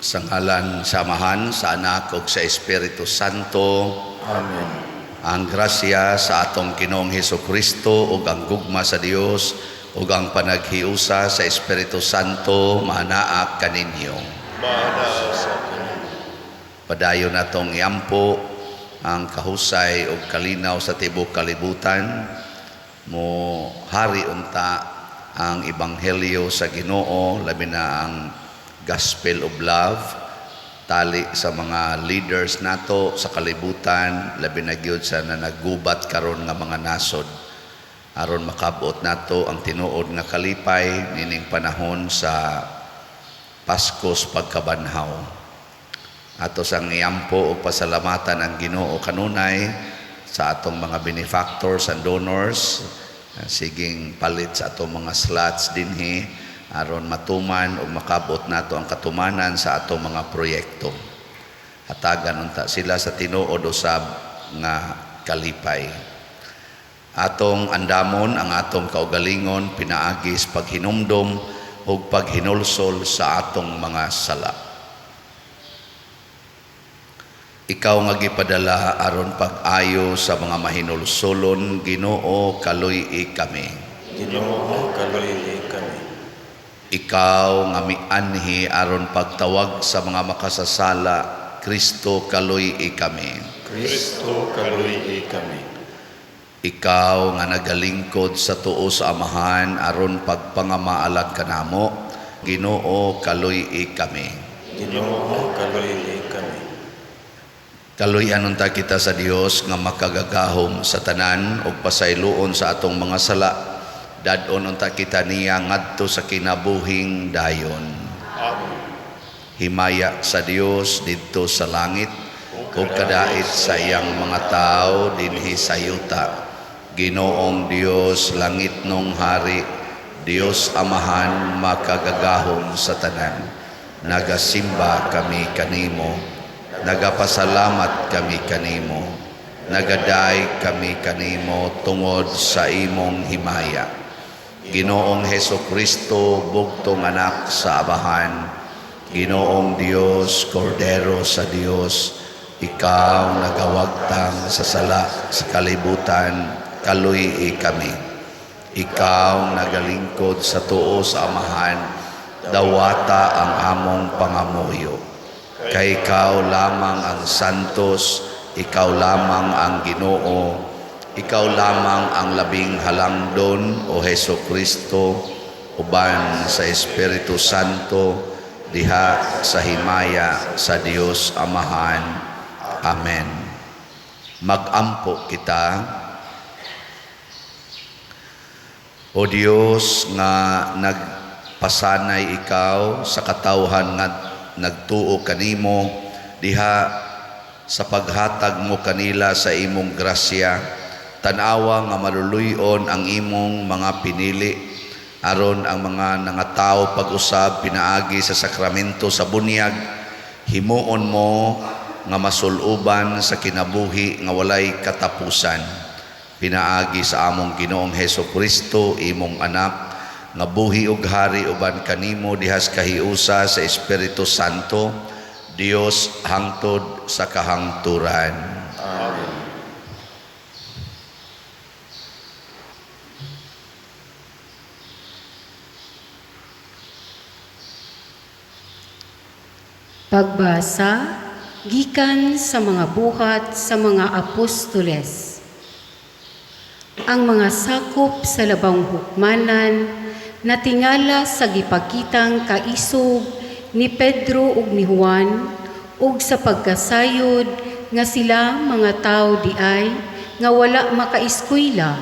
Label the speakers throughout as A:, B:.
A: Sa ngalan sa Amahan, sa Anak ug sa Espiritu Santo.
B: Amen.
A: Ang grasya sa atong Ginoong Hesus Kristo ug ang gugma sa Dios ug ang panaghiusa sa Espiritu Santo maanaa kaninyo.
B: Maanaa sa kaninyo.
A: Padayon natong iampo ang kahusay ug kalinaw sa tibuok kalibutan, mo hari unta ang ebanghelyo sa Ginoo, labi na ang Gospel of Love, tali sa mga leaders nato sa kalibutan, labi na gyud sa nanagubat karon nga mga nasod, aron makabot nato ang tinuod nga kalipay nining panahon sa Paskos pagkabanhaw. Ato sang iampo ug pasalamatan ang Ginoo kanunay sa atong mga benefactors and donors, siging palit sa atong mga slots dinhi aron matuman ug makabot nato ang katumanan sa atong mga proyekto. Hatagan unta sila sa tinuod usab nga kalipay. Atong andamon ang atong kaugalingon pinaagi sa paghinumdom ug paghinulsol sa atong mga sala. Ikaw nga gipadala aron pag-ayo sa mga mahinulsolon, Ginoo, kaluy-i kami.
B: Ginoo, kaluy-i kami.
A: Ikaw nga mianhi aron pagtawag sa mga makasasala, Kristo, kaluy-i kami.
B: Kristo, kaluy-i kami.
A: Ikaw nga nagalingkod sa tuo sa Amahan aron pagpangamaalag kanamo, Ginoo, kaluy-i kami.
B: Ginoo, kaluy-i kami.
A: Kaluy-an unta kita sa Dios nga makagagahom sa tanan ug pasayloon sa atong mga sala. Dad-on unta kita niya ngadto sa kinabuhing dayon.
B: Amen.
A: Himaya sa Dios didto sa langit ug kadait sa iyang mga tawo dinhi sa yuta. Ginoong Dios, langitnong hari, Dios Amahan makagagahom sa tanan. Nagasimba kami kanimo, nagapasalamat kami kanimo, nagadaig kami kanimo tungod sa imong himaya. Ginoong Heso Kristo, bugtong anak sa Amahan, Ginoong Dios, Kordero sa Dios, ikaw nagawagtang sa sala sa kalibutan, kaluy-i kami. Ikaw nagalingkod sa tuo sa Amahan, dawata ang among pangamuyo. Kay ikaw lamang ang santos, ikaw lamang ang Ginoo, ikaw lamang ang labing halangdon, o Heso Kristo, uban sa Espiritu Santo, diha sa himaya sa Dios Amahan. Amen. Magampo kita. O Dios nga nagpasanay ikaw sa katawhan nga nagtuo kanimo diha sa paghatag mo kanila sa imong grasya, tan-awa nga maluluy-on ang imong mga pinili aron ang mga nangatao pag-usab pinaagi sa sakramento sa bunyag, himuon mo nga masuluban sa kinabuhi nga walay katapusan pinaagi sa among Ginoong Heso Kristo, imong anak, nga buhi ug hari uban kanimo dihas kahiusa sa Espiritu Santo, Dios hangtod sa kahangturan.
B: Amen.
C: Pagbasa gikan sa mga buhat sa mga apostoles. Ang mga sakop sa labang hukmanan natingala sa gipakitang kaisog ni Pedro ug ni Juan ug sa pagkasayod nga sila mga tawo diay nga wala makaeskwela,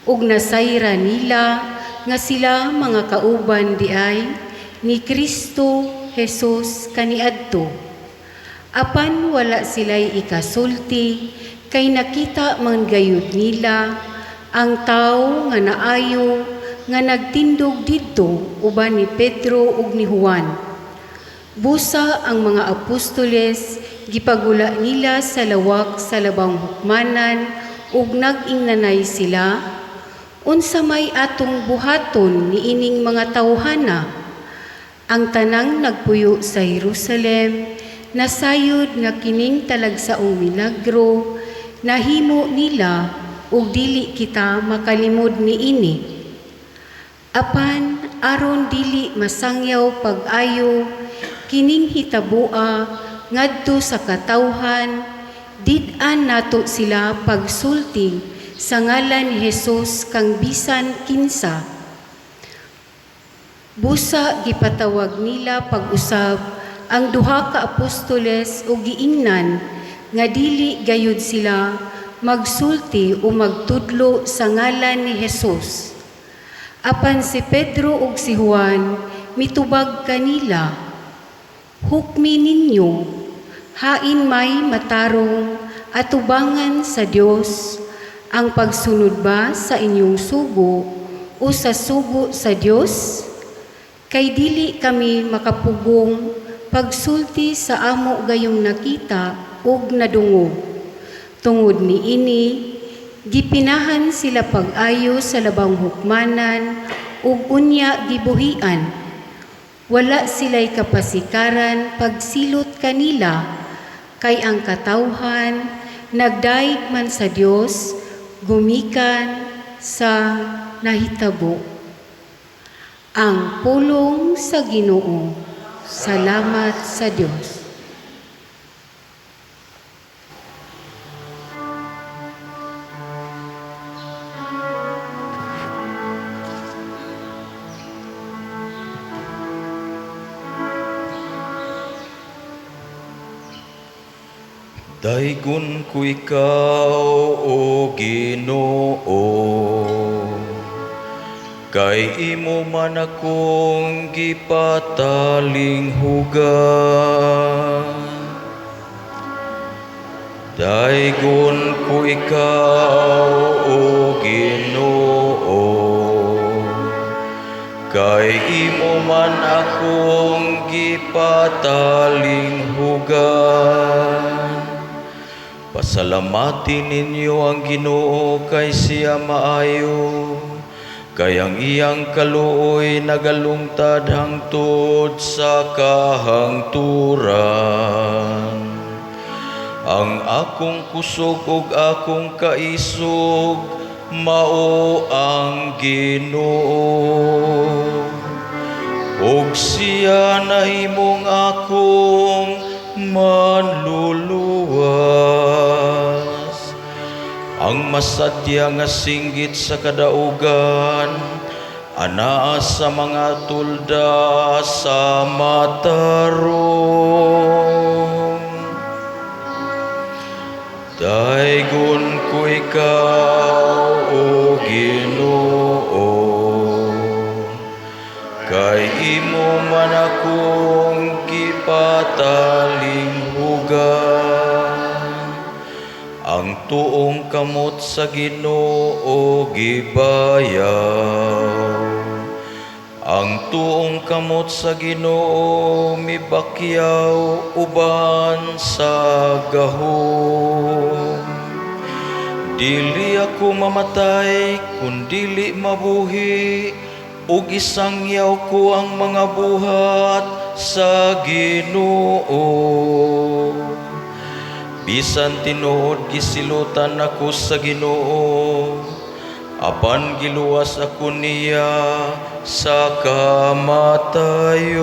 C: ug nasayra nila nga sila mga kauban diay ni Kristo Jesus kaniadto. Apan wala sila'y ikasulti kay nakita man gayud nila ang tawo nga naayo nga nagtindog didto uban ni Pedro ug ni Juan. Busa ang mga apostoles gipagula nila sa lawak sa labang hukmanan ug nag-ingnanay sila, unsa may atong buhaton niining mga tawhana? Ang tanang nagpuyo sa Jerusalem nasayod nga kining talagsaong milagro nahimo nila ug dili kita makalimod niini. Apan aron dili masangyaw pag-ayo kining hitaboa ngadto sa katawhan, did-an nato sila pagsulti sa ngalan ni Jesus kang bisan kinsa. Busa gipatawag nila pag-usab ang duha ka apostoles ug giingnan nga dili gayud sila magsulti o magtudlo sa ngalan ni Jesus. Apan si Pedro ug si Juan mitubag kanila, "Hukmi ninyo, hain may matarong atubangan sa Dios, ang pagsunod ba sa inyong sugo o sa sugo sa Dios? Kay dili kami makapugong pagsulti sa amo gayong nakita ug nadungog." Tungod niini, gipinahan sila pag-ayo sa labang hukmanan ug unya gibuhian. Wala sila'y kapasikaran pagsilot kanila, kay ang katawhan nagdayeg man sa Dios gumikan sa nahitabo. Ang pulong sa Ginoo. Salamat sa Dios.
B: Daygon ko ikaw, O Ginoo, kay imo man akong gipatalinghugan. Daygon ko ikaw, O Ginoo, kay imo man akong gipatalinghugan. Pasalamati ninyo ang Ginoo kay siya maayo, kay ang iyang kaluoy nagalungtad hangtod sa kahangturan. Ang akong kusog ug akong kaisog mao ang Ginoo, ug siya nahimong akong manluluwas. Ang masadya nga singgit sa kadaugan anaa sa mga tulda sa matarong. Daygon ko ikaw, O Ginoo, kay imo man akong gipatalinghugan. Ang tuong kamot sa Ginoo gibayaw. Ang tuong kamot sa Ginoo mibakyaw uban sa gahom. Dili ako mamatay kun dili mabuhi, ug isangyaw ko ang mga buhat sa Ginoo. Bisan tinuod gisilutan ako sa Ginoo, apan giluwas ako niya sa kamatayon.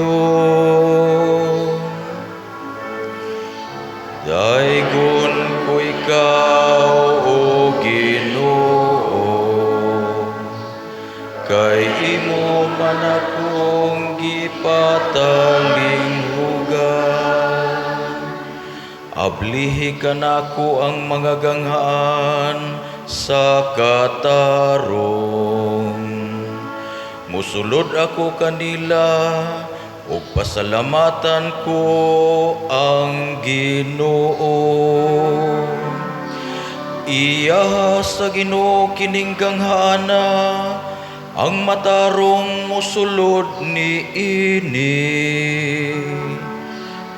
B: Daygon ko ikaw, O Ginoo, kay imo man akong gipatalinghugan. Ablihi kanako ang mga ganghaan sa katarong. Musulod ako kanila ug pasalamatan ko ang Ginoo. Iya sa Ginoo kining ganghaana, ang matarong musulod niini.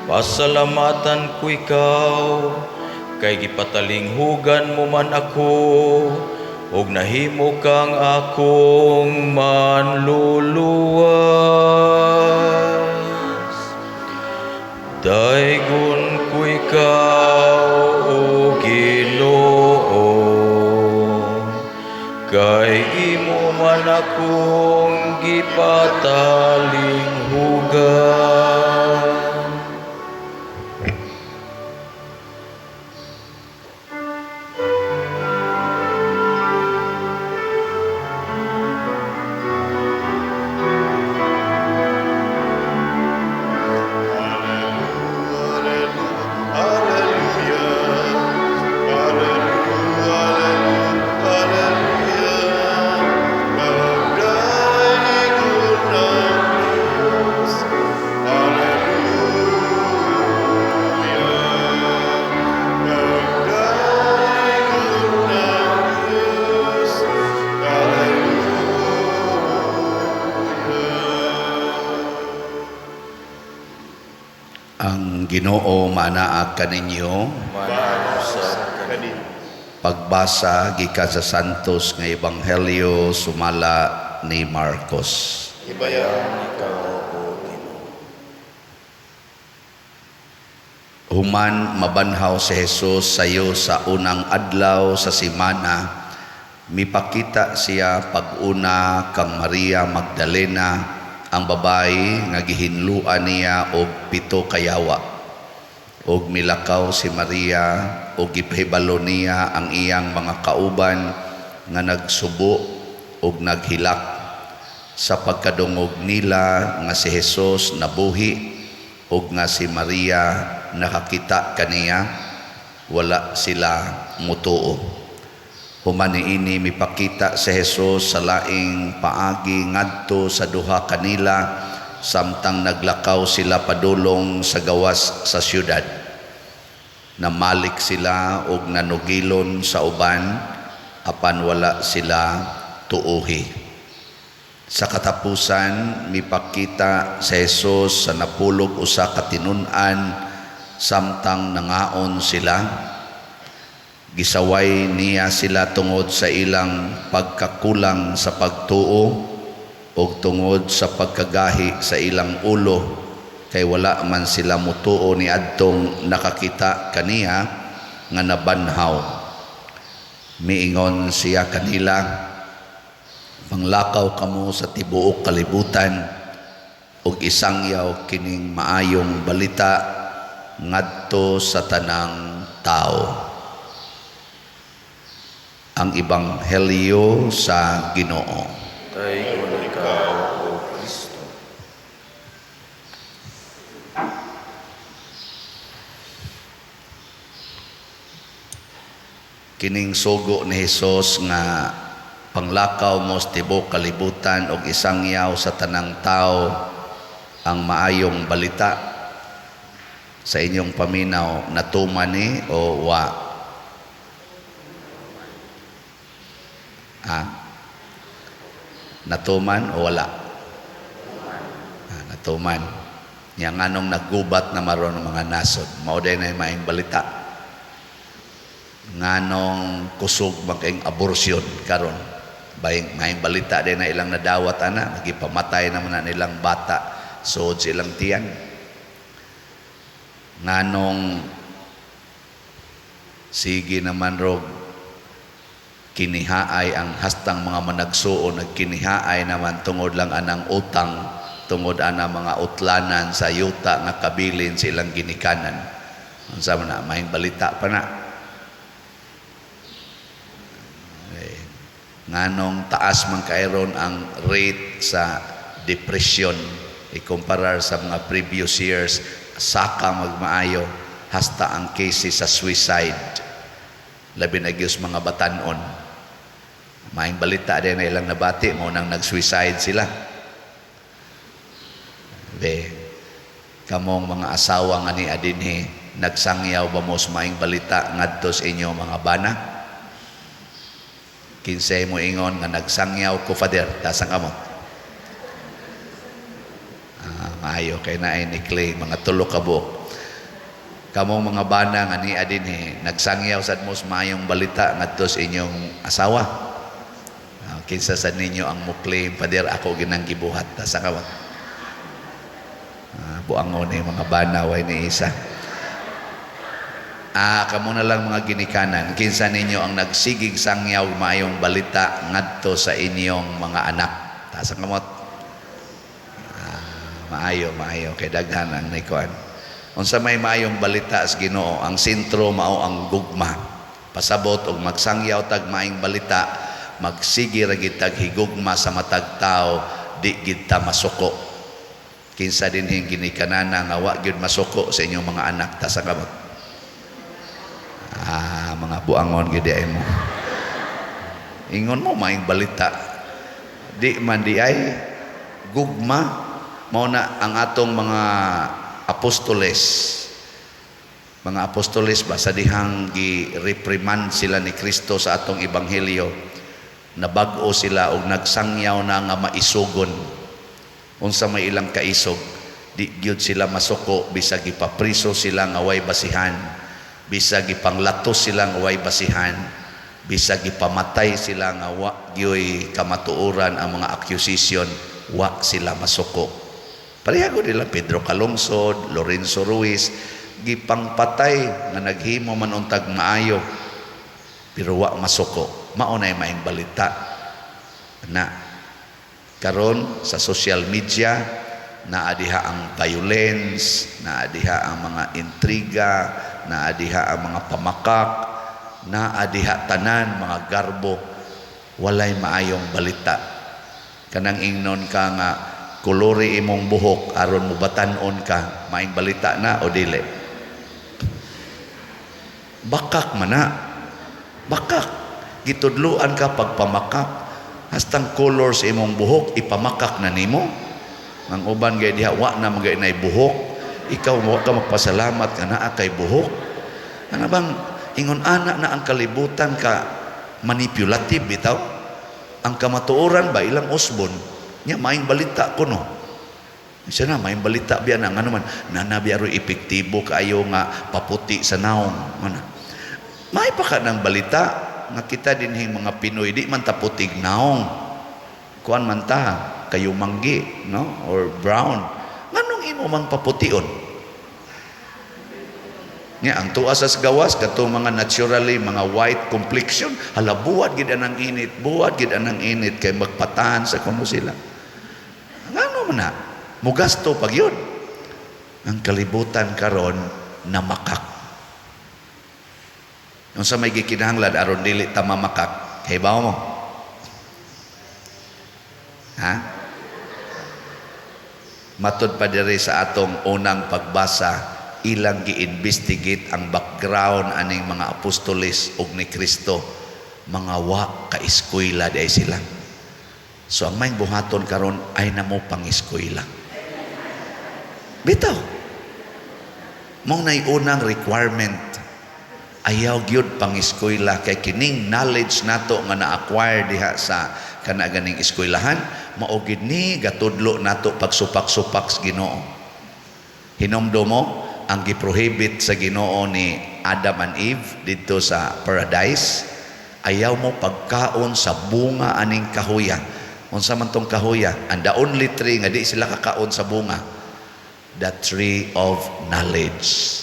B: Pasalamatan ko ikaw, kay gipatalinghugan mo man ako, ug nahimo kang akong manluluwas. man akong gipatalinghugan.
A: Ang Ginoo maanaa kaninyo.
B: Manaa sa kanimo.
A: Pagbasa gikan sa Santos nga Ebanghelyo sumala ni Marcos.
B: Hibayang ikaw, O Ginoo.
A: Human mabanhaw si Jesus sayo sa unang adlaw sa semana, mipakita siya pag-una kang Maria Magdalena, ang babae nga gihinluan niya og 7 ka yawa. Og milakaw si Maria og gipahibalo niya ang iyang mga kauban nga nagsubo og naghilak sa pagkadungog nila nga si Jesus nabuhi og nga si Maria nakakita kaniya, wala sila mutuo. Human niini mipakita si Jesus sa laing paagi ngadto sa duha kanila samtang naglakaw sila padulong sa gawas sa syudad. Namalik sila og nanugilon sa uban apan wala sila tuohi. Sa katapusan mipakita si Jesus sa napulog usa ka tinun-an samtang nangaon sila. Gisaway niya sila tungod sa ilang pagkakulang sa pagtuo og tungod sa pagkagahi sa ilang ulo, kay wala man sila mutuo ni adtong nakakita kaniya nga nabanhaw. Miingon siya kanila, panglakaw kamo sa tibuok kalibutan ug isangyaw kining maayong balita ngadto sa tanang tao. Ang Ebanghelyo sa Ginoo.
B: Daygon ikaw, O Kristo.
A: Kining sugo ni Hesus nga panglakaw mo sa tibuok kalibutan og isangyaw sa tanang tao ang maayong balita, sa inyong paminaw, natuman ni o wa? Natuman o wala? Natuman. Nya nganong naggubat na maron ang mga nasod, mao day na maayong balita. Nganong kusog maging abortion karon, baying maayong balita day na ilang nadawat ana, magipamatay naman na nilang bata suod sa ilang tiyan. Nganong sige naman rog kinihaay ang hastang mga managsuo, nagkinihaay naman tungod lang anang utang, tungod anang mga utlanan sa yuta nga kabilin sa ilang ginikanan. Unsa man na, maayong balita pa na. Nganong taas man kairon ang rate sa depression ikumparar sa mga previous years, saka magmaayo hasta ang cases sa suicide, labi na gyud mga batan-on. Maayong balita din na ilang nabati mo nang nag-suicide sila. Be, kamong mga asawa nga ni adinhi, nagsangyaw ba mo sa maayong balita ngadto sa inyo mga bana? Kinsay mo ingon nga nagsangyaw ko, Father, tasang kamot. Maayo kay naay ni Clay, mga tulo ka buok. Kamong mga bana nga ni adinhi, nagsangyaw sad mo sa maayong balita ngadto sa inyong asawa. Kinsa sad ninyo ang mo-claim, Father, ako ginang gibuhat, tasang kamot. Buangon ni mga bana, way ni isa. Ah, kamo na lang mga ginikanan, kinsa ninyo ang nagsigig sangyaw maayong balita ngadto sa inyong mga anak? Taas ang kamot. Ah, maayo, maayo kay daghan ang nikuan. Unsa may maayong balita sa Ginoo, ang sentro mao ang gugma. Pasabot og magsangyaw tag maayong balita, magsige ra gid tag higugma sa matag tawo, di gid ta masuko. Kinsa dinhing ginikanana nga wa gyud masuko sa inyong mga anak? Taas ang kamot. Ah, mga buangon gid ay mo. Ingon mo maayong balita. Di man di ay gugma mao na ang atong mga apostoles. Mga apostoles ba sa dihang gi-reprimand sila ni Kristo sa atong ebanghelyo, nabag-o sila og nagsangyaw na nga maisugon. Unsa may ilang kaisog, di gyud sila masuko bisag gipapriso sila nga way basihan, bisag gipanglatos sila nga way basihan, bisag gipamatay sila nga wa gyoy kamatuoran ang mga accusation, wa sila masuko. Pareha ko nila Pedro Calungsod, Lorenzo Ruiz, gipangpatay nga naghimo man untag maayo pero wa masuko. Mao nay maayong balita na karon sa social media, naa diha ang violence, naa diha ang mga intriga, naa diha ang mga pamakak, naa diha tanan mga garbo, walay maayong balita. Kanang ingnon ka nga kolori imong buhok aron mubatan-on ka, maayong balita na o dili? Bakak man na. Bakak. Gitudluan ka pagpamakak. Hastang color sa imong buhok ipamakak na nimo. Ang uban gay diha wa na magay nay buhok. Ikaw mo ka magpasalamat ka naa kay buhok. Ano bang ingon ana na ang kalibutan ka manipulative bitaw? Ang kamatuoran ba ilang usbon nya maayong balita kuno. Siya na maayong balita biya na ngano man nana biya roy epektibo kaayo nga paputi sa naong. Ano? May pa ka ng balita nga kita dinhing mga Pinoy di man ta putig naong. Kuan man ta kayo manggi, no? Or brown. Nganong imo mang papution? Nga ang tuas sa gawas katong mga naturally mga white complexion, hala buwad gid anang init, buwad gid anang init kay magpatahan sa kuno sila. Ngano man na? Mugasto pag yun. Ang kalibutan karon namakak. Unsa may gikinahanglan aron dili ta mamakak? Kahibaw mo? Ha? Matud pa diri sa atong unang pagbasa, ilang gi-investigate ang background aning mga apostoles og ni Kristo. Mga wa ka eskwela di sila. So ang may buhaton karon ay namo pang eskwela. Bitaw. Mao nay unang requirement. Ayaw gyud pang eskwela kay kining knowledge nato nga na-acquire diha sa kana ganing eskwelahan mao gid ni gatudlo nato pagsupak-supak sa Ginoo. Hinumdum mo ang giprohibit sa Ginoo ni Adam and Eve didto sa paradise, ayaw mo pagkaon sa bunga aning kahuya. Unsa man tong kahuya? And the only tree nga di sila kakaon sa bunga, the tree of knowledge.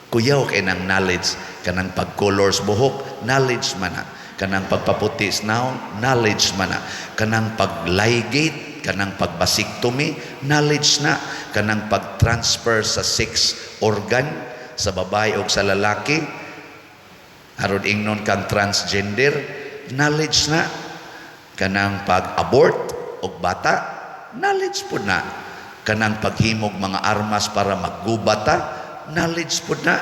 A: Kuyaw kay ng knowledge, kanang pag-colors buhok, knowledge man na. Kanang pagpaputi sa naong, knowledge man na. Kanang pag-ligate, kanang pag-vasectomy, knowledge na. Kanang pag-transfer sa sex organ sa babae o sa lalaki, aron ingnon kang transgender, knowledge na. Kanang pag-abort og bata, knowledge pud na. Kanang paghimog mga armas para maggubata, knowledge pud na.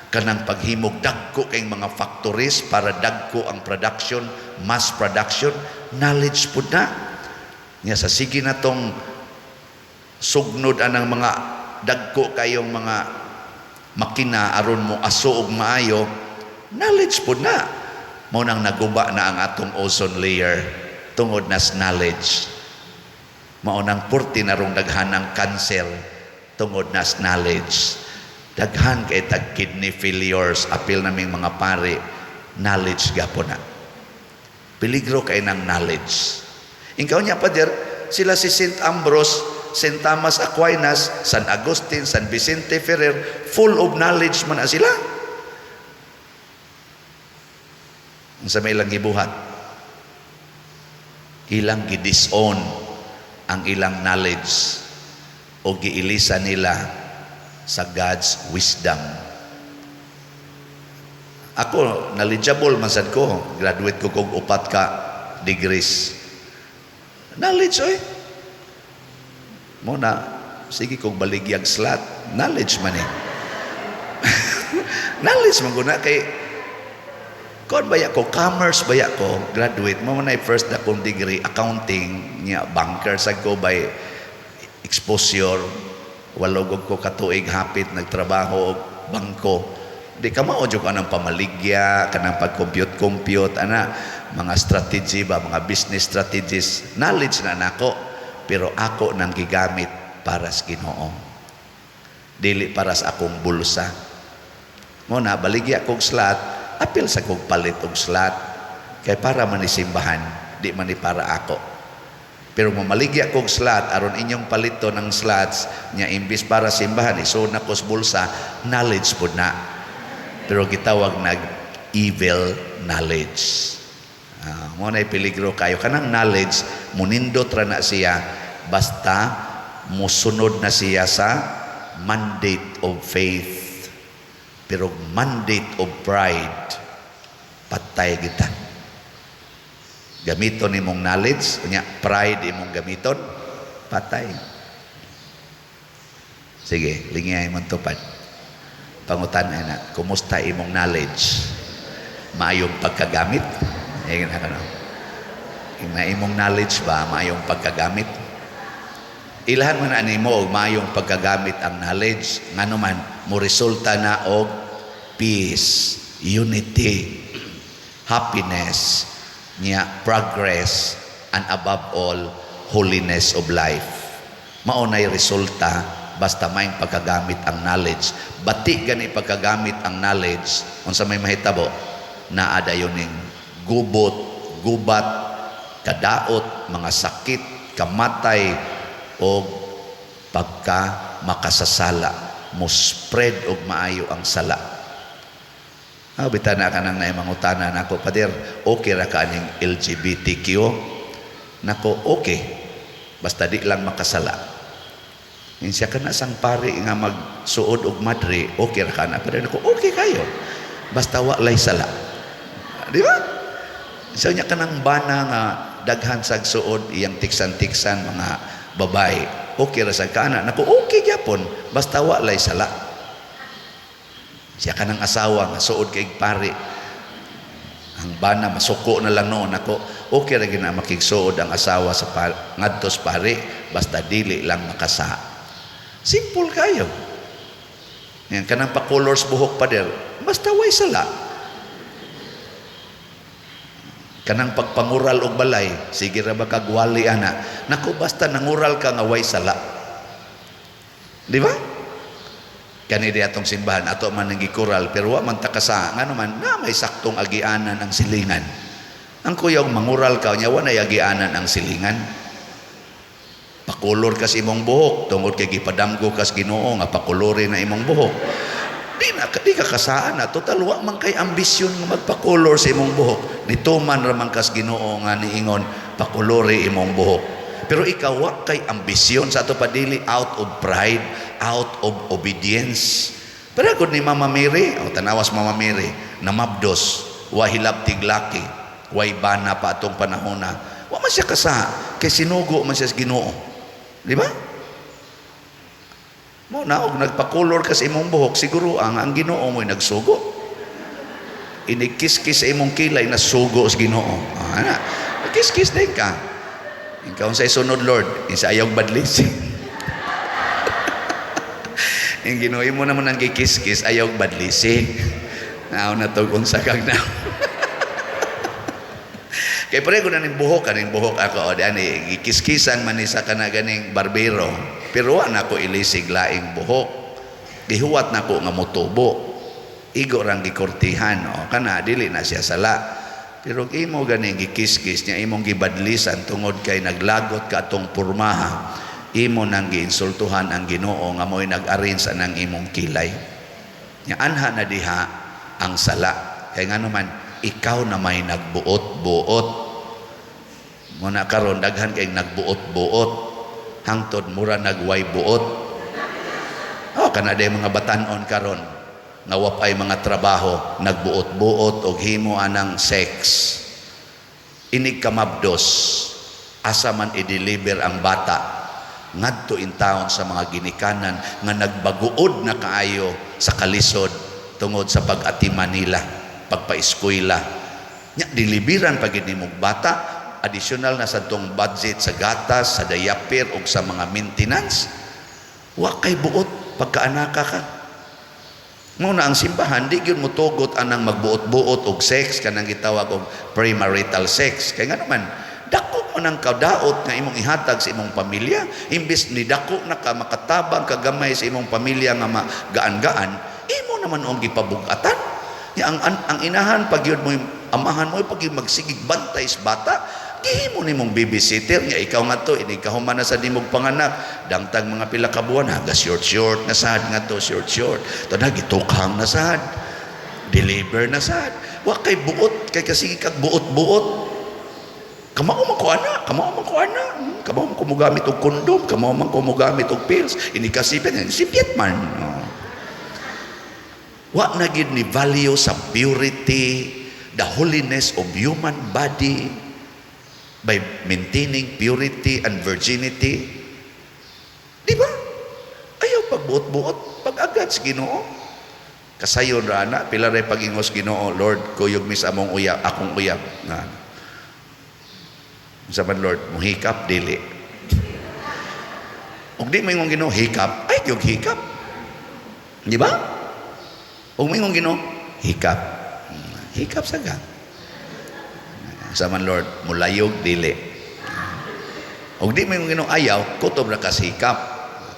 A: Kanang paghimog dagko kay mga factories para dagko ang production, mass production, knowledge pud na. Nya sa sige na tong sugnod anang mga dagko kayong mga makina aron mo aso og maayo, knowledge pud na. Mao nang naguba na ang atong ozone layer tungod nas knowledge. Mao nang purti na rong daghanang cancer tungod nas knowledge. Daghan kay tag kidney failures, apil naming mga pare, knowledge gapon na. Peligro kay ng knowledge. Ikaw niya, Pader, sila si Saint Ambrose, St. Thomas Aquinas, San Agustin, San Vicente Ferrer, full of knowledge man na sila. Unsa may ilang gibuhat? Ilang gidisown ang ilang knowledge o giilisa nila sa God's wisdom. Ako, knowledgeable man sad ko. Graduate ko kog upat ka degrees. Knowledge, oy. Mo na, sige kog baligyag slot. Knowledge man eh. Knowledge man guna kay kon baya ko, commerce baya ko, graduate mo na first na kong degree, accounting, niya, banker sa ko by exposure, walo ko katuig hapit nagtrabaho og bangko. Di ka mao jud kanang pamaligya, kanang pag-compute-compute, ana, mga strategy ba, mga business strategies, knowledge na nako, pero ako nang gigamit para sa Ginoo. Dili para sa akong bulsa. Mo na baligya kog slot, apil sa kog palit og slot kay para man ni simbahan, di man ni para ako. Pero mamaligya kog slot aron inyong palito ng slots nya imbis para simbahan isod na kos bulsa, knowledge pud na. Pero gitawag nag evil knowledge. Mo na peligro kayo kanang knowledge, munindot ra na siya basta musunod na siya sa mandate of faith. Pero mandate of pride, patay kita. Gamiton imong knowledge, unya pride imong gamiton, patay. Sige, lingay imong tupad. Pangutan na, kumusta imong knowledge? Maayong pagkagamit? Eh, na kano. Na imong knowledge ba, maayong pagkagamit? Ilahan man ani mo og maayong pagkagamit ang knowledge, ngano man mo resulta na og peace, unity, happiness, nya progress, and above all, holiness of life. Mao nay resulta basta may pagkagamit ang knowledge. Bati gani pagkagamit ang knowledge, unsa may mahitabo, naa dayon ning gubot, gubat, kadaot, mga sakit, kamatay, o pagka makasasala, mo spread og maayo ang sala. Ah, bita na ka nang naimangutana nako, "Pader, okay ra ka aning LGBTQ?" Nako, okay. Basta di lang makasala. Siya ka na sang pari nga magsuod og madre, okay ra ka na. Pero nako, okay kayo. Basta wa lay sala. Di ba? Siya niya kanang bana nga daghan sag suod iyang tiksan-tiksan mga babae. Okay ra sa kana. Nako, okay gyapon. Basta wa lay sala. Siya kanang asawa nga suod kay pari. Ang bana masuko na lang noon ako. Okay ra gyud na makigsuod ang asawa sa ngadtos pari basta dili lang makasa. Simple kayo. Yan kanang pa-colors buhok, pader, basta way sala. Kanang pagpangural og balay, sige ra ba kagwali ana. Nako, basta nangural ka nga way sala. Di ba? Kani di atong simbahan, ato man nang gikural, pero wa man ta kasa, ngano man na may saktong agianan ang silingan. Ang kuyaw mangural ka nya wa nay agianan ang silingan. Pakulor kas imong buhok tungod kay gipadamgo kas Ginoo nga pakulori na imong buhok. Di na di ka kasaan na total wa man kay ambisyon nga magpakulor sa imong buhok. Nituman ra man kas Ginoo nga niingon pakulori imong buhok. Pero ikaw wa kay ambisyon sa ato padili out of pride, out of obedience. Pero gud ni Mama Mary, o tanawas Mama Mary, namabdos, wa hilab tiglaki, way bana pa atong panahona. Wa man siya kasa, kay sinugo man siya sa Ginoo. Di ba? Mo na og nagpakulor ka sa imong buhok, siguro ang Ginoo mo'y nagsugo. Inigkiskis sa imong kilay na sugo sa Ginoo. Ah, ana. Kiskis din ka. Ikaw sa sunod, Lord, isa ayaw badlis. Yung Ginoo mo naman ang gikiskis, ayaw badlisi. Nao na to kung sa kag na. Kay pareho na ning buhok, kaning buhok ako, o di ani, gikiskisan man ni sa kana ganing barbero. Pero wa na ko ilisig laing buhok. Gihuwat na ko nga motubo. Igo rang gikortihan, o kana dili na siya sala. Pero imo ganing gikiskis niya imong gibadlisan tungod kay naglagot ka atong pormaha. Imo nang giinsultuhan ang Ginoo nga mo'y nag-arrange anang imong kilay. Nya anha na diha ang sala. Kay ngano man, ikaw na may nagbuot-buot. Muna karon daghan kay nagbuot-buot hangtod mura nagway buot. Oh, kana day mga batanon karon nga wa pay mga trabaho, nagbuot-buot og himo anang sex. Inig kamabdos, asa man i-deliver ang bata? Ngadto in town sa mga ginikanan nga nagbaguod na kaayo sa kalisod tungod sa pag-atiman nila, pagpaeskwela. Nya deliveran pa gid nimog bata, additional na sa tong budget sa gatas, sa diaper ug sa mga maintenance. Wa kay buot pagkaanaka ka. Mao na ang simbahan di gyud motugot anang magbuot-buot og sex, kanang gitawag og premarital sex. Kay ngano man, dako man ang kadaot nga imong ihatag sa imong pamilya. Imbes ni dako na ka, makatabang ka gamay sa imong pamilya nga magaan-gaan, imo naman ang gipabugatan. Ya, ang inahan pag yun mo, amahan mo pag yun magsigig bantay sa bata, gihimo nimong babysitter. Nga ikaw nga to, inig kahuman na sa nimog panganak, dangtag mga pila ka buwan, haga short short na sad nga to, short short to na, gitukhang na sad, deliver na sad. Wa kay buot kay kasige kag buot-buot. Kamao man ko ana, kamao man ko ana, kamao man ko mogamit og kondom, kamao man ko mogamit og pills, ini kasipit, sipit man. Oh. Wa na gid ni value sa purity, the holiness of human body by maintaining purity and virginity. Di ba? Ayaw pagbuot-buot, pag-agad sa Ginoo. Kasayon ra na, pila ray pag-ingos Ginoo, "Lord, kuyog mi sa among uyab, akong uyab." Na. Unsa man, Lord, muhikap dili? Ug di moingon Ginoo hikap, ay gyud hikap. Di ba? Ug moingon Ginoo, hikap. Hikap sa ka. Unsa man, Lord, mulayog dili? Ug di moingon Ginoo ayaw, kutob ra ka sa hikap.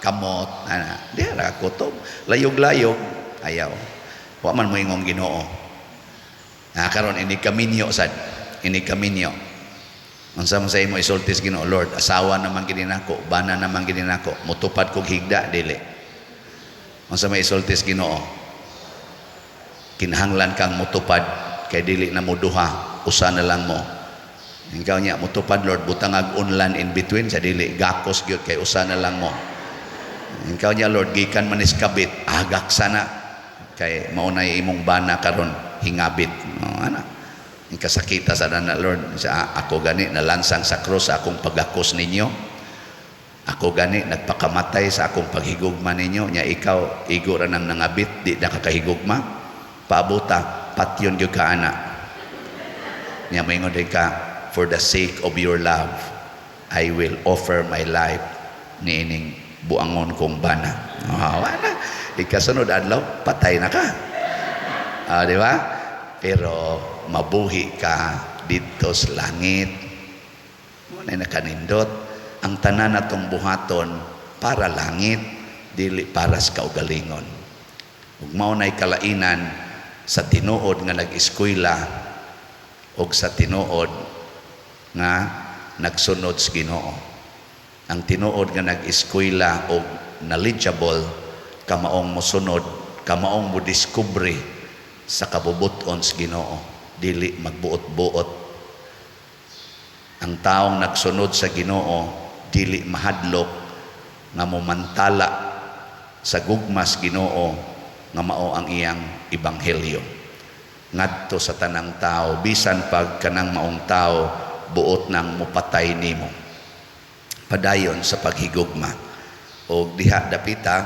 A: Kamot, ana. Di ra kutob. Layog-layog, ayaw. Wa man moingon Ginoo. Ah, karon ini kaminyo sad. Ini kaminyo. Unsa man sa imo isulti sa Ginoo, "Lord, asawa naman gini nako, bana naman gini nako, mutupad kog higda dili?" Unsa may isulti sa Ginoo? Kinahanglan kang mutupad kay dili na mo duha, usa na lang mo. Ikaw niya, "Mutupad, Lord, butang ag unlan in between sa dili, gakos gyud kay usa na lang mo." Ikaw niya, "Lord, gikan man is kabit," agak sana kay mao na imong bana karon hingabit. Oh, ana. Kasakita sa dana, "Lord, sa ako gani nalansang sa krus sa akong pagakos ninyo. Ako gani nagpakamatay sa akong paghigugma ninyo. Nya ikaw igo ra nang nangabit, di na kakahigugma. Paabuta, patyon gyud ka ana." Nya moingon din ka, "For the sake of your love, I will offer my life niining buangon kong bana." Oh, ana. Ikasunod adlaw, patay na ka. Ah, di ba? Pero mabuhi ka dito sa langit. Mao na nakanindot. Ang tanan natong buhaton para langit, dili para sa kaugalingon. Ug mao nay kalainan sa tinuod nga nag-eskwela og sa tinuod nga nagsunod sa Ginoo. Ang tinuod nga nag-eskwela og knowledgeable, kamaong mosunod, kamaong mo diskubre sa kabubuton sa Ginoo, dili magbuot-buot. Ang taong nagsunod sa Ginoo dili mahadlok nga momantala sa gugmas Ginoo nga mao ang iyang ebanghelyo ngadto sa tanang tao, bisan pag kanang maong tao buot nang mupatay nimo. Padayon sa paghigugma. Og diha dapita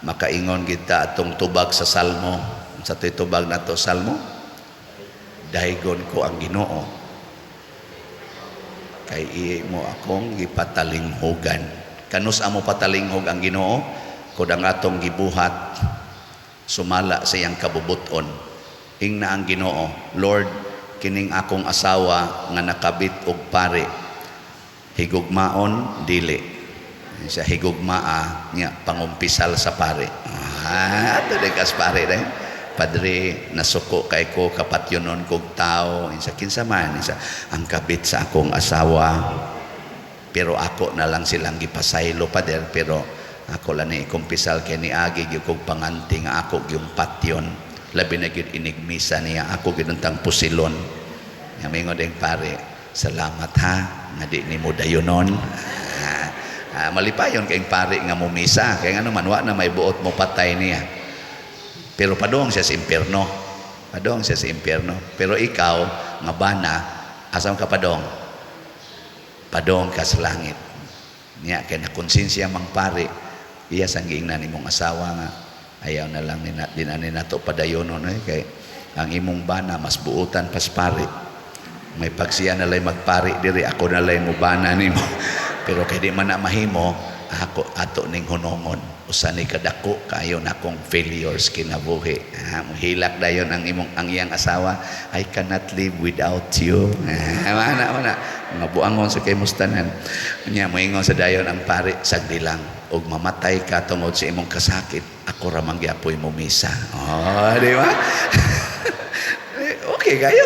A: makaingon kita atong tubag sa Salmo. Sa to'y tubag nato Salmo, "Daygon ko ang Ginoo kay imo akong gipatalinghugan." Kanus amo patalinghog ang Ginoo? Kung ang atong gibuhat sumala sa iyang kabubuton. Ingna ang Ginoo, "Lord, kining akong asawa nga nakabit og pare, higugmaon dili siya higugmaa niya?" Pangumpisal sa pare. Ah, ato di kas pare dahil, "Padre, nasuko kay ko, kapatyonon kog tao." Insa, "Kinsa man?" Insa, "Ang kabit sa akong asawa." Pero ako na lang silang gipasaylo, pader, pero ako lang ni ikumpisal kay niagi gyud kog panganti nga ako gyung patyon. Labi na gyud inigmisa niya, ako gyud untang pusilon. Nga mingon ding pare, "Salamat ha, nga di nimo dayonon." Malipayon kayong pare nga mumisa. Kaya nga naman, wa na may buot mo patay niya. Pero padung siya sa impierno. Padung siya sa impierno. Pero ikaw, nga bana, asam ka padong? Padong ka sa langit. Niya, kay nakonsensya mang pare, iya sang giingnan imong asawa nga, ayaw na lang nina, di na nato padayonon eh, kay ang imong bana mas buutan pas pare. May pagsiya na lay magpari diri, ako na lay mubana nimo. Pero kay di man na mahimo, ako ato ning hunongon. Usa ni kadako kayo na akong failures kinabuhi. Ah, mohilak dayon ang imong ang iyang asawa, "I cannot live without you." Ah, mana mana. Mga buangon sa kay mustanan. Nya moingon sa dayon ang pare, "Sagdi lang og mamatay ka tungod sa imong kasakit, ako ra man gyapoy mumisa." Oh, di ba? Eh, okay kayo.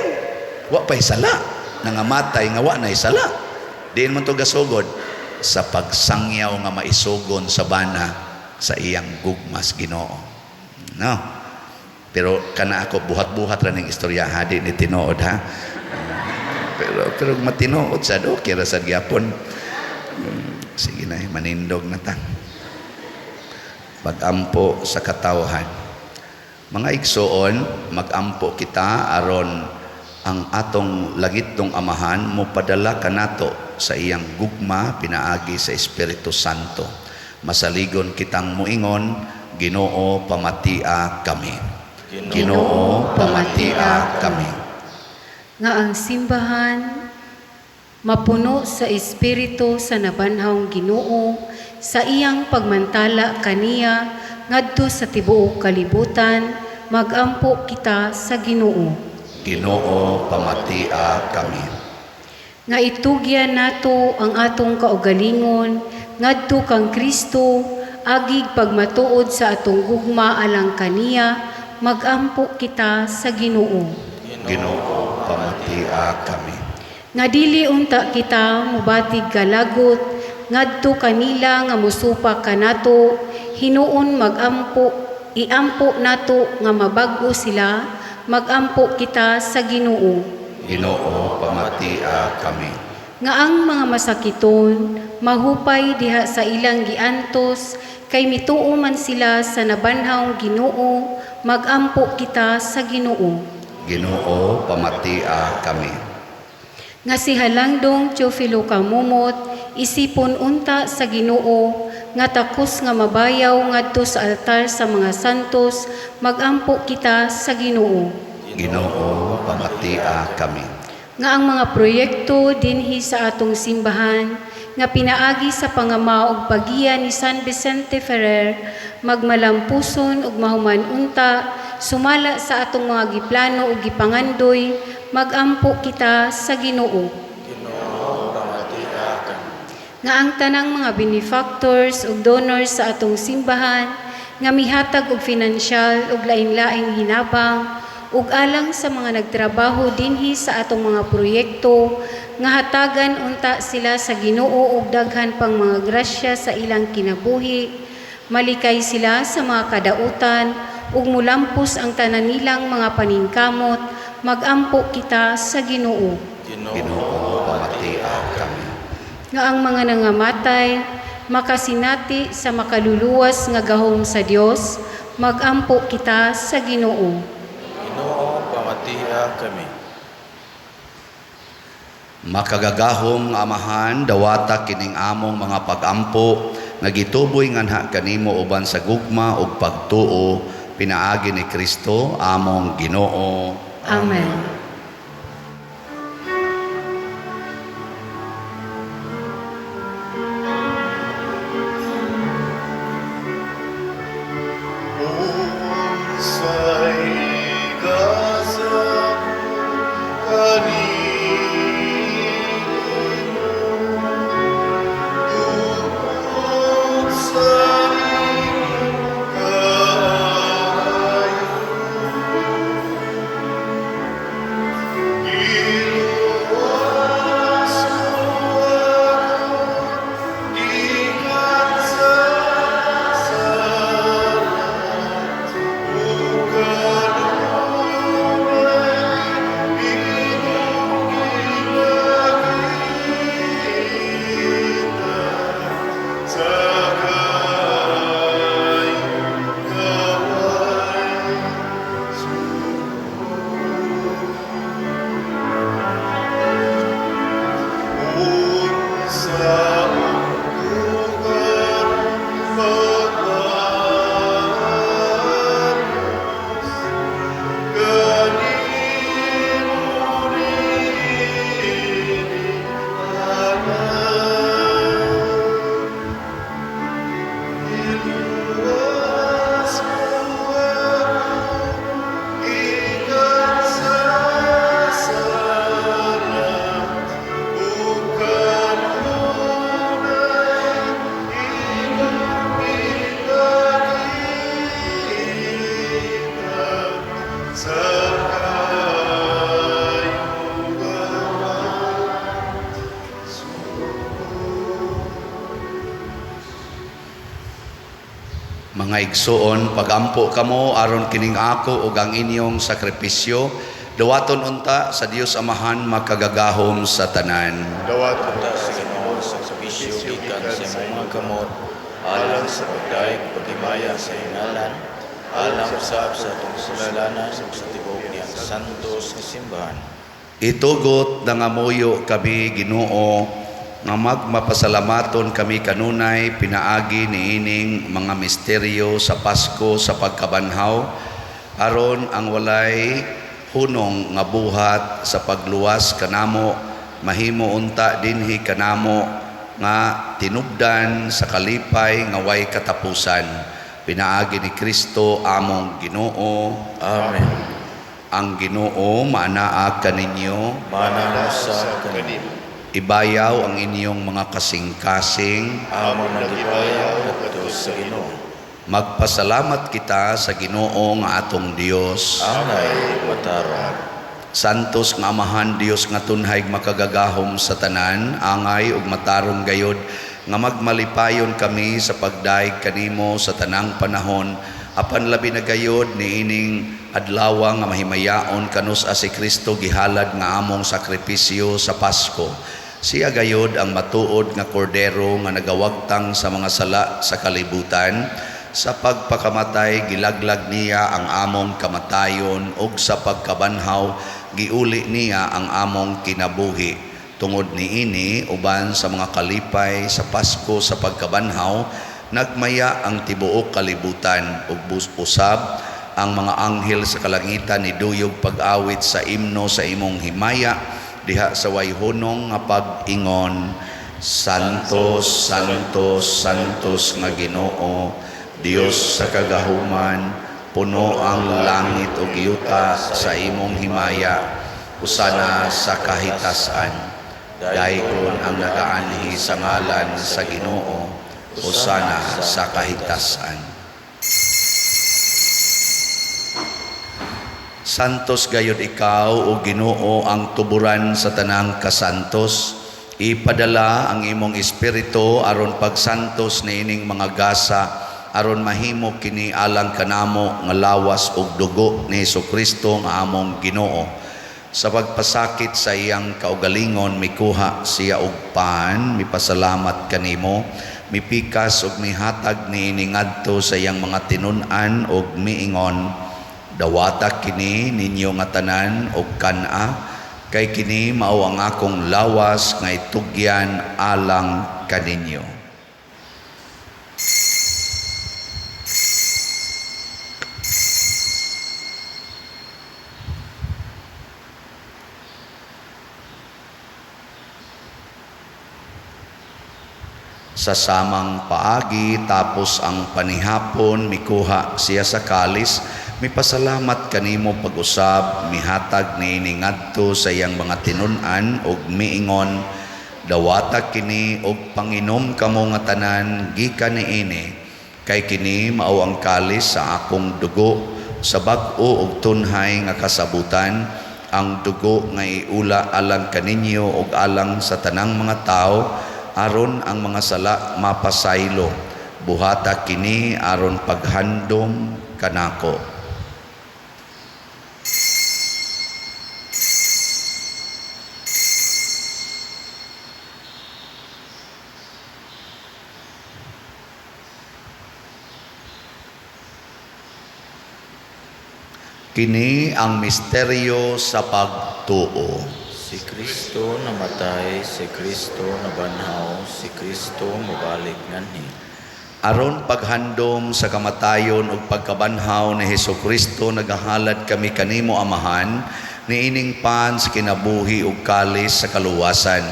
A: Wa pa'y sala. Nangamatay nga wa na'y sala. Diin man to gasugod sa pagsangyaw nga maisugon sa bana sa iyang gugmas Ginoo. No. Pero kana ako buhat-buhat ra ning istorya ha, di ni tinuod ha. Pero pero matinuod sad, okay ra sad gyapon. Sige na, manindog na ta. Pag-ampo sa katawhan. Mga igsoon, mag-ampo kita aron ang atong langitnong Amahan mopadala kanato sa iyang gugma pinaagi sa Espiritu Santo. Masaligon kitang muingon, "Ginoo, pamatia kami." Ginoo, pamatia kami.
C: Nga ang simbahan mapuno sa Espiritu sa nabanhawng Ginoo sa iyang pagmantala kaniya ngadto sa tibuok kalibutan, magampo kita sa Ginoo.
A: Ginoo, pamatia kami.
C: Nga itugyan nato ang atong kaugalingon ngadto kang Kristo agig pagmatuod sa atong gugma alang kaniya, magampo kita sa Ginoo.
A: Ginoo, pamatia kami.
C: Nga dili unta kita mubatig kalagot ngadto kanila nga musupak kanato, hinuon magampo, iampo nato nga mabag-o sila, magampo kita sa Ginoo.
A: Ginoo, pamatia kami.
C: Nga ang mga masakiton mahupay diha sa ilang giantos kay mituo man sila sa nabanhawng Ginoo, magampo kita sa Ginoo.
A: Ginoo, pamatia kami.
C: Nga si Halangdong Teofilo Camomot isipon unta sa Ginoo nga takos nga mabayaw ngadto sa altar sa mga santos, magampo kita sa Ginoo.
A: Ginoo, pamatia kami.
C: Nga ang mga proyekto dinhi sa atong simbahan nga pinaagi sa pangama ug pagiya ni San Vicente Ferrer magmalampuson ug mahuman unta sumala sa atong mga giplano ug gipangandoy, magampo kita sa Ginoo.
B: Ginoo, pamatia kami.
C: Nga ang tanang mga benefactors ug donors sa atong simbahan nga mihatag og finansyal ug lain-laing hinabang ug alang sa mga nagtrabaho dinhi sa atong mga proyekto nga hatagan unta sila sa Ginoo og daghan pang mga grasya sa ilang kinabuhi, malikay sila sa mga kadautan ug mulampos ang tanan nilang mga paningkamot, magampo kita sa Ginoo.
A: Ginoo, pamatia kami.
C: Nga ang mga nangamatay makasinati sa makaluluwas nga gahom sa Dios, magampo kita sa Ginoo.
B: Ginoo, pamatia kami.
A: Makagagahom nga Amahan, dawata kining among mga pagampo nga gituboy nganha kanimo uban sa gugma ug pagtuo pinaagi ni Kristo among Ginoo.
C: Amen.
B: Unsay igasa kanimo tungod sa imong kaayo?
A: Mga igsuon, pagampo kamo aron kining ako ug ang inyong sakripisyo dawaton unta sa Dios Amahan makagagahom sa tanan.
B: Dawaton ta sa Ginoo ang sakripisyo gikan sa imong mga kamot alang sa pagdayeg paghimaya sa iyang ngalan, alang usab sa atong kasalanan ug sa tibuok niyang santos nga simbahan.
A: Itugot nangamuyo kami, Ginoo, nga magmapasalamaton kami kanunay pinaagi niining mga misteryo sa Pasko sa pagkabanhaw, aron ang walay hunong nga buhat sa pagluwas kanamo mahimo unta dinhi kanamo nga tinubdan sa kalipay nga way katapusan, pinaagi ni Kristo among Ginoo.
B: Amen.
A: Ang Ginoo maanaa kaninyo.
B: Maanaa usab kanimo.
A: Ibayaw ang inyong mga kasing-kasing.
B: Among nagibayaw ngadto sa Ginoo.
A: Magpasalamat kita sa Ginoo nga atong Dios.
B: Angay matarong.
A: Santos nga Amahan, Dios nga tunhay makagagahom sa tanan, angay ug matarong gayod nga magmalipayon kami sa pagdayeg kanimo sa tanang panahon, apan labi na gayod niining adlaw nga mahimayaon kanus-a si Kristo gihalad nga among sakripisyo sa Pasko. Siya gayod ang matuod nga kordero nga nagawagtang sa mga sala sa kalibutan. Sa pagpakamatay gilaglag niya ang among kamatayon ug sa pagkabanhaw giuli niya ang among kinabuhi. Tungod niini, uban sa mga kalipay sa Pasko sa pagkabanhaw, nagmaya ang tibuok kalibutan ug usab ang mga anghel sa kalangitan niduyog pag-awit sa imno sa imong himaya diha sa way hunong nga pag-ingon: Santos, Santos, Santos nga Ginoo, Dios sa kagahuman, puno ang langit ug yuta sa imong himaya. Hosana sa kahitasan. Daygon ang nagaanhi sa ngalan sa Ginoo. Hosana sa kahitasan. Santos gayod ikaw, o Ginoo, ang tuburan sa tanang kasantos. Ipadala ang imong espiritu aron pagsantos niining mga gasa, aron mahimo kini alang kanamo nga lawas ug dugo ni Hesukristo nga among Ginoo. Sa pagpasakit sa iyang kaugalingon, mikuha siya og pan, mipasalamat kanimo, mipikas ug mihatag niini ngadto sa iyang mga tinun-an ug miingon: "Dawata kini ninyo nga tanan og kan-a, kay kini mao ang akong lawas nga itugyan alang kaninyo." Sa samang paagi, tapos ang panihapon, mikuha siya sa kalis, mipasalamat kanimo pag-usab, mihatag niini ngadto sa iyang mga tinun-an ug miingon: "Dawata kini og panginom kamo nga tanan gikan niini, kay kini mao ang kalis sa akong dugo sa bag-o ug tunhay nga kasabutan, ang dugo nga iula alang kaninyo ug alang sa tanang mga tawo aron ang mga sala mapasaylo. Buhata kini aron paghandom kanako." Kini ang misteryo sa pagtuo.
B: Si Kristo namatay, si Kristo nabanhaw, si Kristo mobalik nganhi.
A: Aron paghandom sa kamatayon ug pagkabanhaw ni Hesukristo, nagahalad kami kanimo, Amahan, niining pan sa kinabuhi ug kalis sa kaluwasan.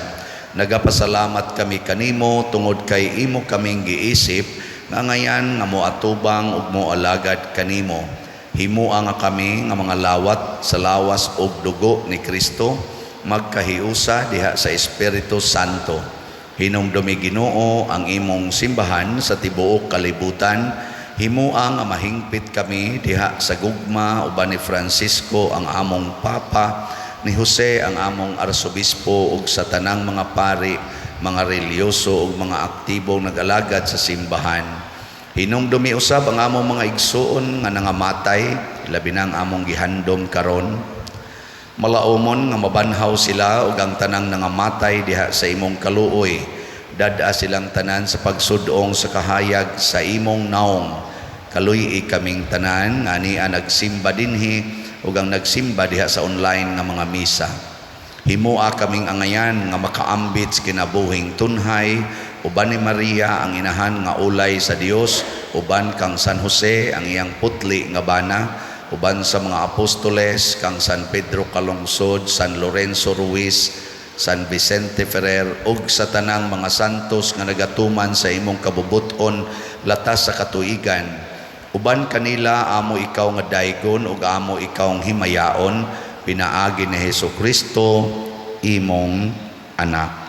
A: Nagapasalamat kami kanimo tungod kay imo kaming giisip nga ngayan nga moatubang ug moalagad kanimo. Himoa nga kami nga mga lawat sa lawas ug dugo ni Kristo magkahiusa diha sa Espiritu Santo. Hinumdumi, Ginoo, ang imong simbahan sa tibuok kalibutan. Himoa nga mahingpit kami diha sa gugma uban ni Francisco ang among Papa, ni Jose ang among Arsobispo ug sa tanang mga pari, mga relihiyoso ug mga aktibong nag-alagad sa simbahan. Hinumdumi usab ang among mga igsuon nga nangamatay, labi na ang among gihandom karon. Malaumon nga mabanhaw sila ug ang tanang nangamatay diha sa imong kaluoy. Dad-a silang tanan sa pagsudong sa kahayag sa imong naong. Kaluy-i kaming tanan nga ania nagsimba dinhi ug ang nagsimba diha sa online nga mga misa. Himoa kaming angayan nga makaambit sa kinabuhing tunhay uban ni Maria ang inahan nga ulay sa Dios, uban kang San Jose ang iyang putli nga bana, uban sa mga apostoles kang San Pedro Calungsod, San Lorenzo Ruiz, San Vicente Ferrer ug sa tanang mga santos nga nagatuman sa imong kabubut-on latas sa katuigan. Uban kanila amo ikaw nga daygon ug amo ikaw himayaon pinaagi ni Hesus Kristo imong anak.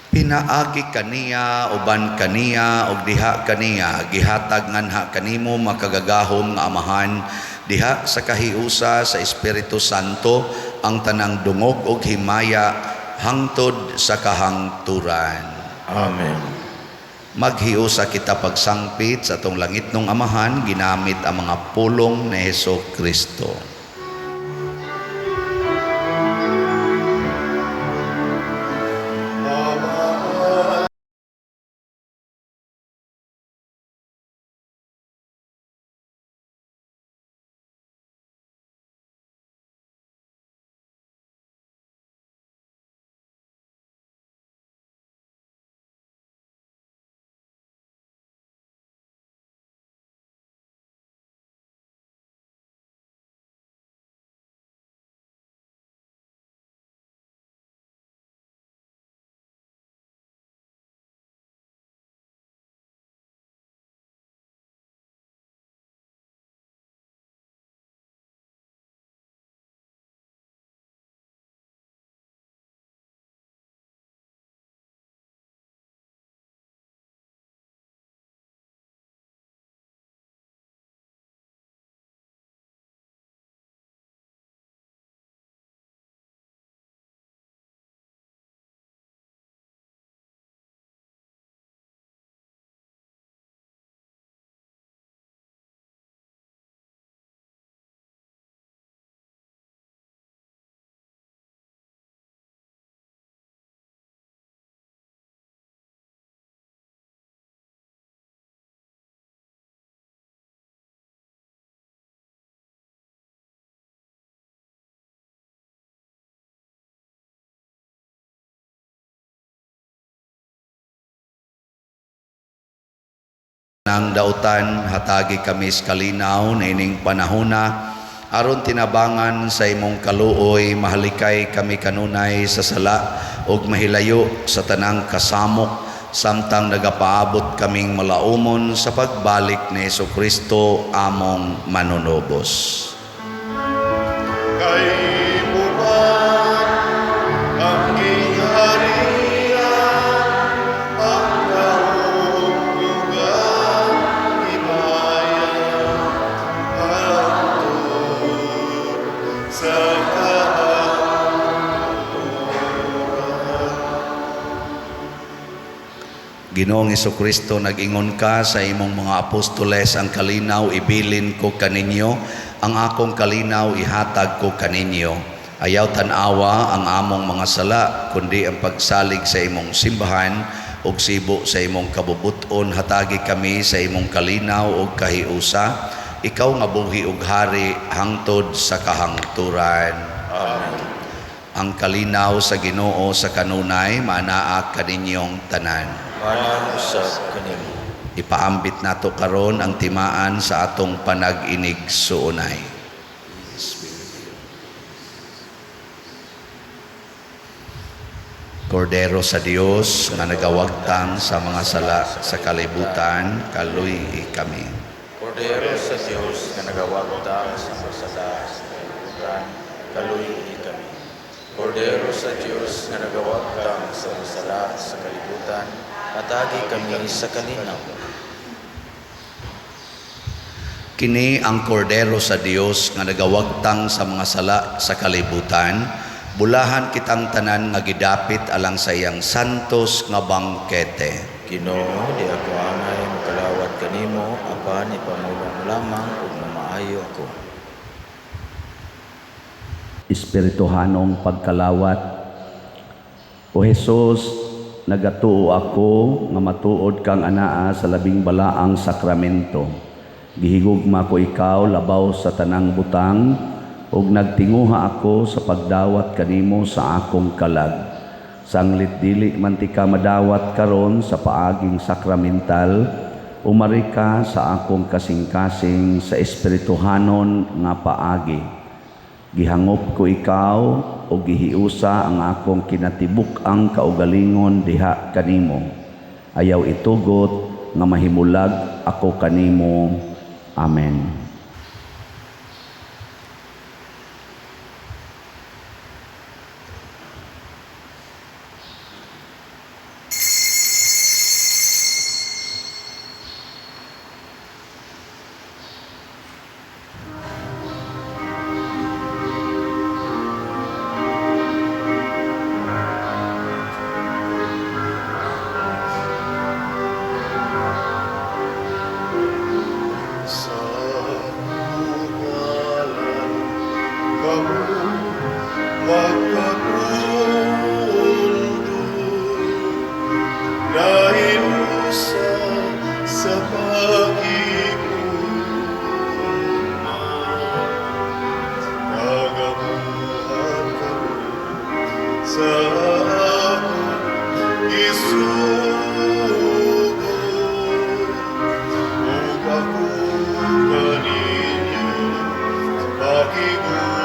A: Pinaagi kaniya, uban kaniya ug diha kaniya gihatag nganha kanimo makagagahom nga Amahan diha sa kahiusa sa Espiritu Santo ang tanang dungog ug himaya hangtod sa kahangturan.
B: Amen.
A: Maghiusa kita pagsangpit sa atong langitnong Amahan ginamit ang mga pulong ni Hesus Kristo. Nang dautan hatagi kami sa kalinaw na ining panahona aron tinabangan sa imong kaluoy mahalikay kami kanunay sa sala ug mahilayo sa tanang kasamok samtang nagapaabot kaming malaumon sa pagbalik ni Hesukristo among manunubos.
D: Kay buman ang gingharian, ang gahom ug ang himaya, hangtod sa kahangturan.
A: Ginoong Hesukristo, nag-ingon ka sa imong mga apostoles, ang kalinaw ibilin ko kaninyo, ang akong kalinaw ihatag ko kaninyo. Ayaw tan-awa ang among mga sala, kundi ang pagsalig sa imong simbahan ug sibo sa imong kabubut-on, hatagi kami sa imong kalinaw ug kahiusa. Ikaw nga buhi ug hari hangtod sa kahangturan.
B: Amen.
A: Ang kalinaw sa Ginoo sa kanunay maanaa kaninyong tanan.
B: Manan usab kanimo.
A: Ipaambit nato karon ang timaan sa atong panag-inig suunay. Kordero sa Dios nga nagawagtang sa mga sala sa kalibutan, kaluy-i kami.
B: Kordero sa Dios nga nagawagtang sa mga sala sa kalibutan, kaluy-i kami. Kordero sa Dios nga nagawagtang sa mga sala sa kalibutan, hatagi kami sa kalinaw.
A: Kini ang kordero sa Dios nga nagawagtang sa mga sala sa kalibutan, bulahan kitang tanan nga gidapit alang sa iyang santos nga bangkete.
B: Ginoo, di ako angay mokalawat kanimo, apan ipamulong mo lamang ug mamaayo ako.
A: Espirituhanong pagkalawat. O Hesus, nagatuo ako nga matuod kang anaa sa labing balaang sakramento. Gihigugma ko ikaw labaw sa tanang butang ug nagtinguha ako sa pagdawat kanimo sa akong kalag. Sanglit dili man tika madawat karon sa paaging sakramental, umari ka sa akong kasing-kasing sa espirituhanon nga paagi. Gihangop ko ikaw o gihiusa ang akong kinatibuk-ang kaugalingon diha kanimo. Ayaw itugot nga mahimulag ako kanimo. Amen.
D: Sa ngalan kamo magkatundo, nahiusa sa pag-iuna. Nagabuhat kamo sa akong isugo, ug ako kaninyo pakiguban.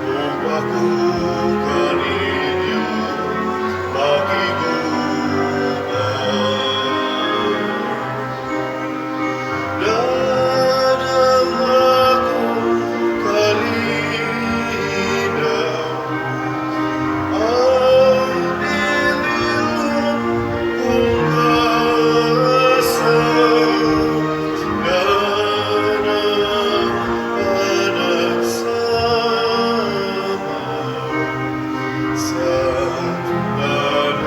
D: Ug ako kaninyo pakiguban. Dadang akong kalinaw, ang dililhon kong gasa, ganang panagsama sa tanang katawhan.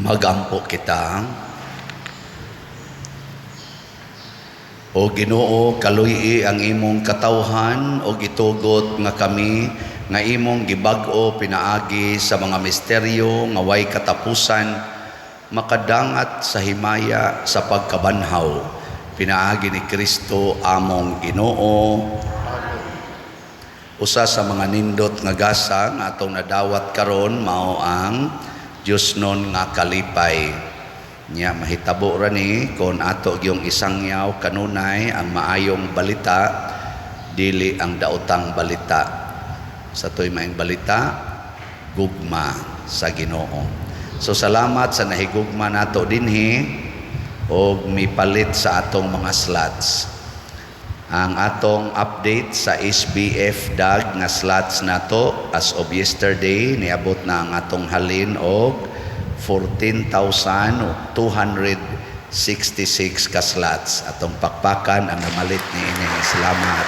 A: Magampo kita. O Ginoo, kaluy-i ang imong katawhan o gitugot nga kami nga imong gibag-o pinaagi sa mga misteryo nga way katapusan makadangat sa himaya sa pagkabanhaw pinaagi ni Kristo among Ginoo.
D: Amen.
A: Usa sa mga nindot nga gasa nga atong nadawat karon mao ang Diosnon nga kalipay. Nya mahitabo ra ni kon ato gyung isangyaw kanunay ang maayong balita, dili ang daotang balita. Sa toy maayong balita, gugma sa Ginoo. So salamat sa nahigugma nato dinhi og mipalit sa atong mga slots. Ang atong update sa SBF DAG nga slots nato as of yesterday, niabot na ang atong halin og 14,266 ka slots. Atong pakpakan ang namalit niini. Salamat.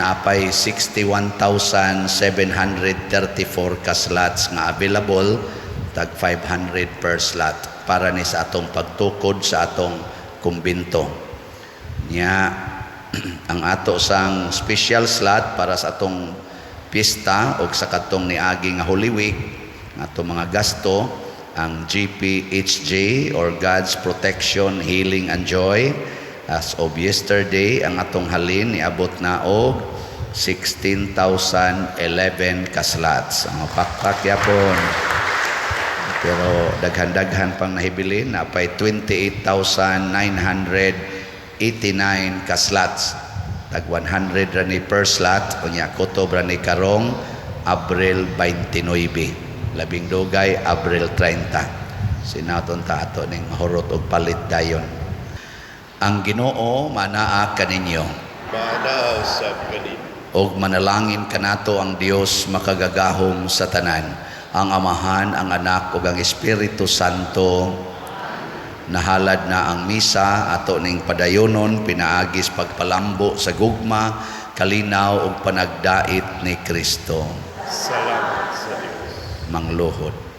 A: Naapay 61,734 ka slots nga available, tag 500 per slot para ni sa atong pagtukod sa atong kumbinto. Nya ang ato sang special slot para sa atong pista og sa katong niagi nga Holy Week, ang atong mga gasto, ang GPHJ or God's Protection, Healing and Joy. As of yesterday, ang atong halin niabot na og 16,011 ka slots. Ang pakpak yapon. Pero daghan-daghan pang nahibilin, napay 28,989 ka slots. Tag 100 ra ni per slot, unya kutob ra ni karong Abril 29. Labing dugay Abril 30. Sinaton ta ato ning mahurot og palit dayon. Ang Ginoo manaa kaninyo.
D: Maanaa sab kanimo.
A: Og manalangin kanato ang Dios makagagahom sa tanan, ang Amahan, ang Anak ug ang Espiritu Santo. Nahalad na ang misa, ato ning padayonon pinaagis pagpalambo sa gugma, kalinaw ug panagdait ni Kristo.
D: Salamat sa Dios.
A: Mangluhod.